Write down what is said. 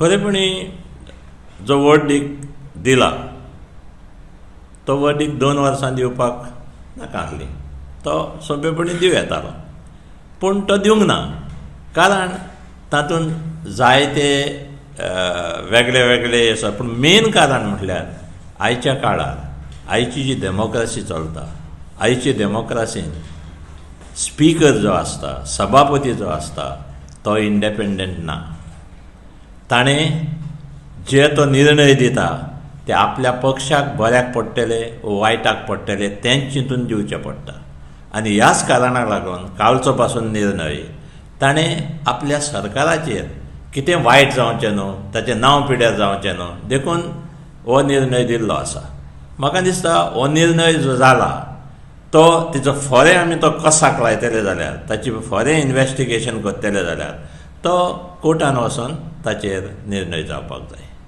खरेपणी जो वर्डिक्ट दिला तो वर्डिक्ट 2 वर्सां दिवपाक नाका आसली. तो सोंपेपणी दिवं येतालो, पूण तो दिवंक ना, कारण तातूंत जायते वेगळे वेगळे आसा. पूण मेन कारण म्हटल्यार आयच्या काळार आयची जी डेमोक्रेसी चलता, आयची डेमोक्रेसीन स्पिकर जो आसता, सभापती जो आसता, तो इंडिपेंडंट ना. ताणें जे तो निर्णय दिता ते आपल्या पक्षाक बऱ्याक पडटले वायटाक पडटले तेंच चिंतून दिवचें पडटा. आनी ह्याच कारणाक लागून कालचो पासून निर्णय ताणें आपल्या सरकाराचेर कितें वायट जावचें न्हू, ताचें नांव पिड्यार जावचें न्हू देखून हो निर्णय दिल्लो आसा. म्हाका दिसता हो निर्णय जो जाला तो तिचो फरें आमी तो कसाक लायतले जाल्यार, ताची फरें इनवेस्टिगेशन करतले जाल्यार तो कोर्टान वचून ताचेर निर्णय जावपाक जाय.